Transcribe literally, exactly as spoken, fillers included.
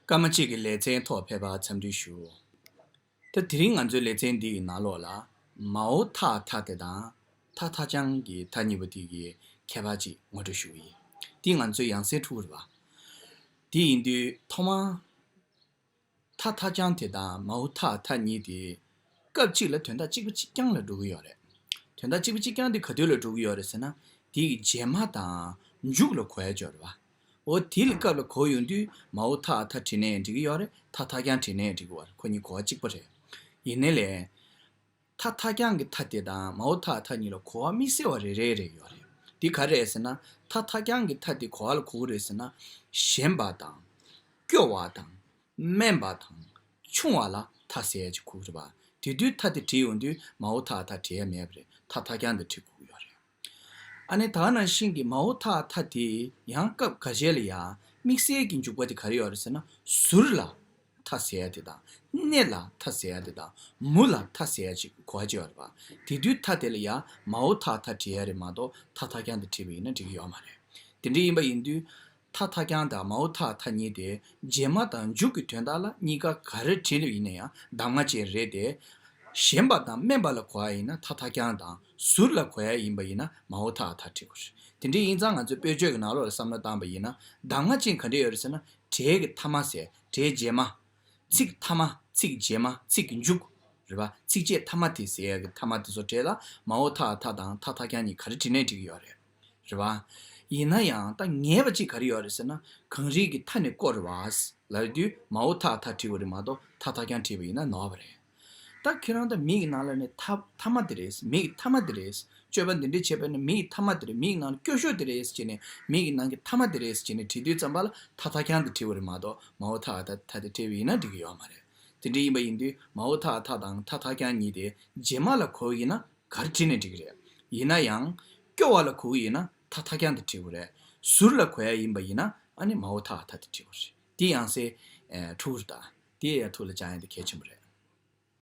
སྐར་མ་གཅིག་གི་ལེ་ཚན་ཐོག་ཕེབས་པར་འཚམས་འདྲི་ཞུ། ད་དེ་རིང་ང་ཚོའི་ལེ་ཚན་འདི་ཡི་ནང་ལོགས་ལ། མའོ་ཐ་ཐ་དེ་དང་ཐ་ཐ་ཀྱང་གི་ཐ་གཉིས་པོ་དེ་གི་ཁྱད་པར་ཅིག་ངོ་སྤྲོད་ཞུ་གི་ཡིན། འདི་ང་ཚོའི་ཡང་སྲིད་ཕྲུ་གུ་རེད་བ། དེ་ཡིན་དུས་ཐོག་མར་ཐ་ཐ་ཀྱང་དེ་དང་མའོ་ཐ་ཐ་གཉིས་དེ་སྐབས་གཅིག་ལ་དོན་དག་གཅིག་པ་གཅིག་རྐྱང་ལ་འགྲོ་གི་ཡོད་རེད། དོན་དག་གཅིག་པ་གཅིག་རྐྱང་དེ་ག་དུས་ལ་འགྲོ་གི་ཡོད་རེད་ཟེར་ན། དེ་གི་རྗེས་མ་དང་མཇུག་ལ་གོ་ཡ་ཅིག་ཡོད་རེད་བ། འོ་དེ་ལ་སྐབས་ལ་གོ་ཡོང་དུས་མའོ་ཐ་ཐ་བྲིས་ནའི་འགྲིག་གི་ཡོད་རེད། ཐ་ཐ་ཀྱང་བྲིས་ནའི་འགྲིག་གི་ཡོད་རེད། ཁོ་གཉིས་གོ་བ་གཅིག་པ་རེད། ཡིན་ནའི་ལས། ཐ་ཐ་ཀྱང་གི་ཐ་དེ་དང་མའོ་ཐ་ཐ་གཉིས་ལ་གོ་བ་དམིགས་བསལ་བ་རེ་རེ་རེ་ཡོད་རེད། དེ་ག་རེ་རེད་ཟེར་ན། ཐ་ཐ་ཀྱང་གི་ཐ་དེ་ག་བ་ལ་གོ་གི་རེད་ཟེར་ན། ཞན་པ་དང་། སྐྱོ་བ་དང་། དམན་པ་དང་། ཆུང་བ་ལ་ཐ་ཟེར་ཡ་ཅིག་གོ་གི་རེད་བ། དེ་དུས་ཐ་དེ་བྲིས་ཡོང་དུས་མའོ་ཐ་ཐ་བྲིས་ཡ་མེད་པ་རེད། ཐ་ཐ་ཀྱང་དེ་བྲིས་དགོས་ཀྱི་ཡོད་རེད། ཨ་ནི་ད་ག་ནང་བཞིན་གྱི་མའོ་ཐ་ཐ་དེ་ཡང་སྐབས་འགའ་ཤས་ལ་ཡ་དམིགས་བསལ་གྱི་འཇུག་པ་དེ་ག་རེ་ཡོད་རེད་ཟེར་ན། ཟུར་ལ་ཐ་ཟེར་ཡ་དེ་དང་། སྣེ་ལ་ཐ་ཟེར་ཡ་དེ་དང་། མུ་ལ་ཐ་ཟེར་ཡ་ཅིག་གོ་བ་ཅིག་ཡོད་རེད་བ། དེ་དུས་ཐ་དེ་ལ་ཡ་མའོ་ཐ་ཐ་བྲིས་ཡ་རེད་མ་གཏོགས་ཐ་ཐ་ཀྱང་དེ་བྲིས་པ་ཡིན་ན་འགྲིག་གི་ཡོད་མ་རེད། དེ་འདྲ་ཡིན་པ་ཡིན་དུས། ཐ་ཐ་ཀྱང་དང་མའོ་ཐ་ཐ་གཉིས་དེ་རྗེས་མ་དང་མཇུག་གི་དོན་དག་ལ་གཉིས་ཀ་ག་རེ་བྲིས་ལབ་ཡིན་ན་ཡང་གདམས་ངག་ཅན་རེད་དེ། ཞན་པ་དང་དམན་པ་ལ་གོ་བ་ཡིན་ན་ཐ་ཐ་ཀྱང་དང་། ཟུར་ལ་གོ་ཡ་ཡིན་པ་ཡིན་ན་མའོ་ཐ་ཐ་བྲིས་དགོས་རེད། དེ་འདྲ་ཡིན་ཙང་ང་ཚོས་དཔེར་བརྗོད་ཀྱི་ནང་ལོགས་ལ་བསམ་བློ་བཏང་པ་ཡིན་ན། གདམས་ངག་ཅན་ག་འདྲ་ཡོད་རེད་ཟེར་ན། སྒྲའི་གི་ཐ་མ་ཟེར། སྒྲའི་རྗེས་མ། ཚིག་ཐ་མ། ཚིག་རྗེས་མ། ཚིག་མཇུག་རེད་བ། ཚིགས་བཅད་ཐ་མ་དེ་ཟེར་ཡ་གི་ཐ་མ་དེ་ཚོ་གྲས་ལ་མའོ་ཐ་ཐ་དང་ཐ་ཐ་ཀྱང་གཉིས་ག་རེ་བྲིས་ནའི་འགྲིག་གི་ཡོད་རེད། རེད་བ། ཡིན་ན་ཡང་ད་ངེས་པ་གཅིག་ག་རེ་ཡོད་རེད་ཟེར་ན། གངས་རི་གི་མཐའ་ནས་བསྐོར་བ་ལབ་དུས་མའོ་ཐ་ཐ་བྲིས་པ་རེད་མ་གཏོགས་ཐ་ཐ་ཀྱང་བྲིས་པ་ཡིན་ན་ནོར་བ་རེད། ད་ཁྱེད་རང་ད་མིག་གི་ནང་ལ་ནས་ཐ་ཐ་མ་དེ་རེད། མིག་གི་ཐ་མ་དེ་རེད། སྤྱོད་པ་འདི་འདྲ་བྱས་པ་ནི་མིག་གི་ཐ་མ་དེ་རེད། མིག་གི་ནང་ལ་སྐྱོ་ཤོས་དེ་རེད་ཅེས་ནས་མིག་གི་ནང་གི་ཐ་མ་དེ་རེད་ཅེས་ནས་བྲིས་དུས་ཙམ་པ་ལ་ཐ་ཐ་ཀྱང་དེ་བྲིས་པ་རེད་མ་གཏོགས་མའོ་ཐ་ཐ་ཐ་དེ་བྲིས་པ་ཡིན་ན་འགྲིག་གི་ཡོད་མ་རེད། དེ་འདྲ་ཡིན་པ་ཡིན་དུས་མའོ་ཐ་ཐ་དང་ཐ་ཐ་ཀྱང་གཉིས་དེ་རྗེས་མ་ལ་གོ་བ་ཡིན་ན། ག་རེ་བྲིས་ནས་འགྲིག་གི་རེད། ཡིན་ན་ཡང་། སྐྱོ་བ་ལ་གོ་གི་ཡིན་ན་ཐ་ཐ་ཀྱང་དེ་བྲིས་དགོས་རེད། ཟུར་ལ་གོ་ཡ་ཡིན་པ་ཡིན་ན་ཨ་ནི་མའོ་ཐ་ཐ་དེ་བྲིས་དགོས་རེད། དེ་ཡང་སེ། ཨེ། ཕྲུ་གུ་རེད་ད། དེ་ཡ་ཐུགས་ལ་བཅངས་ཡ་དེ་གལ་ཆེན་པོ་རེད།